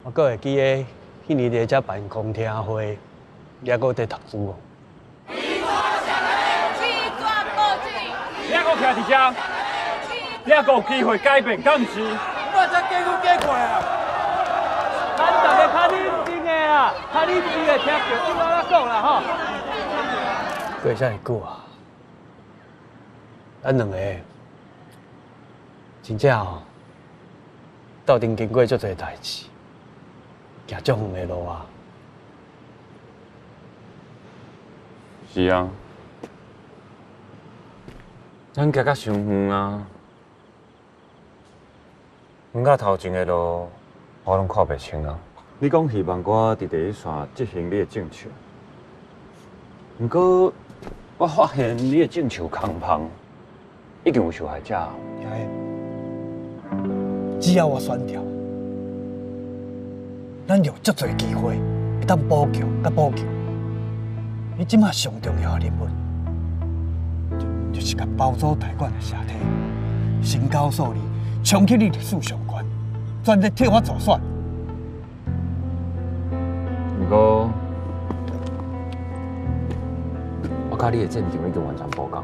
我閣會記得彼年佇遮辦公聽會，也閣佇讀書哦。你閣徛佇遮，你閣有機會改變，敢毋是？我才加愈加快啊！咱大家較冷靜的啦，較冷靜的聽著我來講啦吼。過遮爾久啊，咱兩個真正吼，鬥陣經過足濟代誌，行足遠的路啊。是啊，咱行甲傷遠啊，遠到頭前的路，我攏看袂清啊。你講希望我佇第一線執行你的政策，毋過我發現你的政策空芳，已經有受害者。只要我選著，咱有足濟機會會當補救佮補救。你這馬上重要的任務，就是共包組大管的社體身高數字衝去你歷史上懸，全力替我助選。毋過，我佮你的戰場已經完全無仝啊。